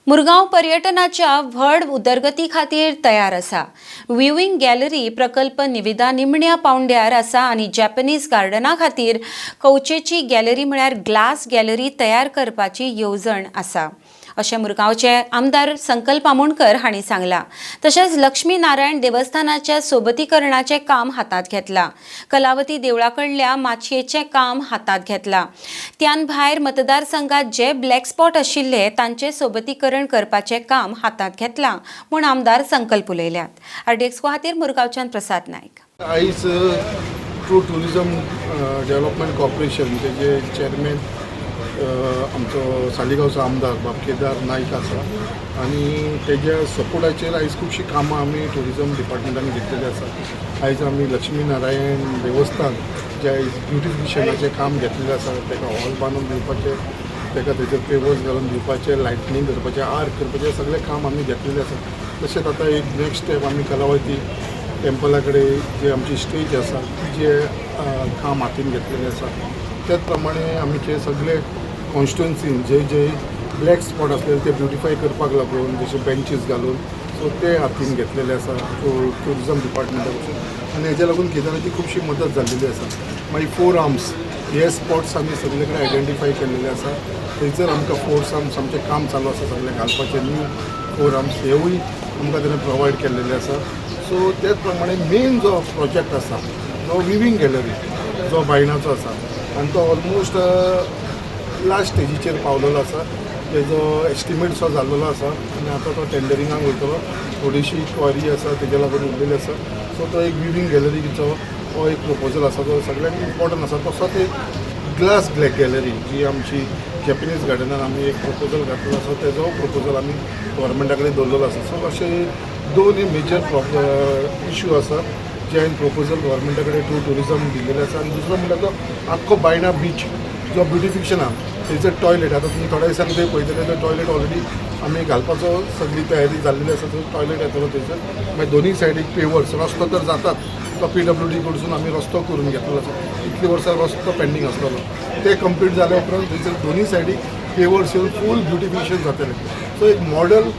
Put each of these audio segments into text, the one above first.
मुरगांव पर्यटनाच्या व्हड उदरगती खातीर तयार आसा. विविंग गॅलरी प्रकल्प निविदा निमण्या पावंड्यार आसा आनी जॅपनीज गार्डना खातीर कवचेची गॅलरी म्हळ्यार ग्लास गॅलरी तयार करपाची येवजण आसा, अशें मुरगांवचे आमदार संकल्प आमोणकर हांणी सांगलां. तशेंच लक्ष्मी नारायण देवस्थानाच्या सोबतीकरणाचें काम हातांत घेतलां. कलावती देवळा कडल्या माचयेचें काम हातांत घेतलां. त्यान भायर मतदारसंघात जे ब्लॅक स्पॉट आशिल्ले तांचें सोबतीकरण करपाचें काम हातांत घेतलां म्हूण आमदार संकल्प उलयल्यात. आरडीएक्स खातीर मुरगांवच्यान प्रसाद नायक. आयज ट्रू टुरिजम डेव्हलपमेंट कॉर्पोरेशन, तेजे चेअरमॅन आमचो सालिगांवचो आमदार बाब केदार नायक आसा आनी तेज्या सपोर्टाचेर आयज खुबशीं कामां आमी टुरिजम डिपार्टमेंटान घेतलेली आसा. आयज आमी लक्ष्मी नारायण देवस्थान जे आयज ब्युटिफिकेशनाचें काम घेतलेलें आसा, ताका हॉल बांदून दिवपाचें, ताका थंयसर पेवर्स घालून दिवपाचें, लायटनींग करपाचें, आर्क करपाचें, सगळें काम आमी घेतलेलें आसा. तशेंच आतां एक नेक्स्ट स्टेप, आमी कलावती टेम्पला कडेन जे आमची स्टेज आसा ती जे काम हातीन घेतलेलें आसा. त्याच प्रमाणे आमचे सगळे कॉन्स्टिट्युएन्सीन जे जे ब्लॅक स्पॉट आसलेले ते ब्युटिफाय करपाक लागून जशे बेंचीस घालून, सो ते हातीन घेतलेले आसा टुरिजम डिपार्टमेंटा कडसून आनी हेज्या लागून केदाराची खुबशी मदत जाल्लेली आसा. मागीर फोर आर्म्स हे स्पॉट्स आमी सगळे कडेन आयडेंटिफाय केल्लेले आसा. थंयसर आमकां फोर आर्म्स आमचें काम चालू आसा सगळें घालपाचें. न्यू फोर आर्म्स हेवूय आमकां तेणें प्रोवायड केल्लेले आसा. सो त्याच प्रमाणे मेन जो प्रोजेक्ट आसा जो विवींग गॅलरी जो बायणाचो आसा आनी तो ऑलमोस्ट लास्ट स्टेजीचेर पावलेलो आसा. तेजो एस्टिमेट सो जाल्लेलो आसा आनी आतां तो टेंडरिंगाक वयतलो. थोडीशी क्वारी आसा तेज्या लागून उरलेली आसा. सो तो एक विवींग गॅलरीचो हो एक प्रपोजल आसा जो सगळ्यांक इम्पॉर्टंट आसा. तसोच एक ग्लास गॅलरी जी आमची जॅपनीज गार्डनान आमी एक प्रपोजल घातलेलो आसा, तेजो प्रपोजल आमी गव्हर्मेंटा कडेन दवरलेलो आसा. सो अशे दोन मेजर इशू आसा जे हांवें प्रपोजल गव्हर्मेंटा कडेन टू टुरिजम दिल्लेले आसा. आनी दुसरो म्हणल्यार तो आख्खो बायणा बीच जो ब्युटिफिकेशन आहा, थंयसर टॉयलेट, आतां तुमी थोड्या दिसांनी थंय पळयतले, तो टॉयलेट ऑलरेडी आमी घालपाचो सगळी तयारी जाल्लेली आसा. थंय टॉयलेट येतलो थंयसर. मागीर दोनूय सायडीक पेवर्स, रस्तो तर जातात, तो पीडब्ल्यूडी कडसून आमी रस्तो करून घेतलेलो आसा. इतलीं वर्सां रस्तो पेंडींग आसलेलो, ते कंप्लीट जाल्या उपरांत थंयसर दोनूय सायडीक पेवर्स येवन फूल ब्युटिफिकेशन जातलें. सो एक मॉडल,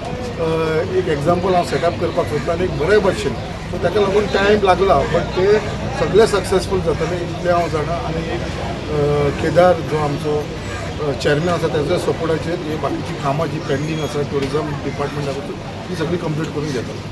एक एग्जाम्पल हांव सेटअप करपाक सोदतां आनी एक बरे भशेन. सो ताका लागून टायम लागला, बट ते सगळे सक्सेसफूल जातले इतलें हांव जाणा. आनी एक केदार जो आमचो चेअरमॅन आसा, तेज्या सपोर्टाचेर ही बाकीची कामां जी पेंडींग आसा टुरिजम डिपार्टमेंटा कडसून, ती सगळी कंप्लीट करून घेतलो.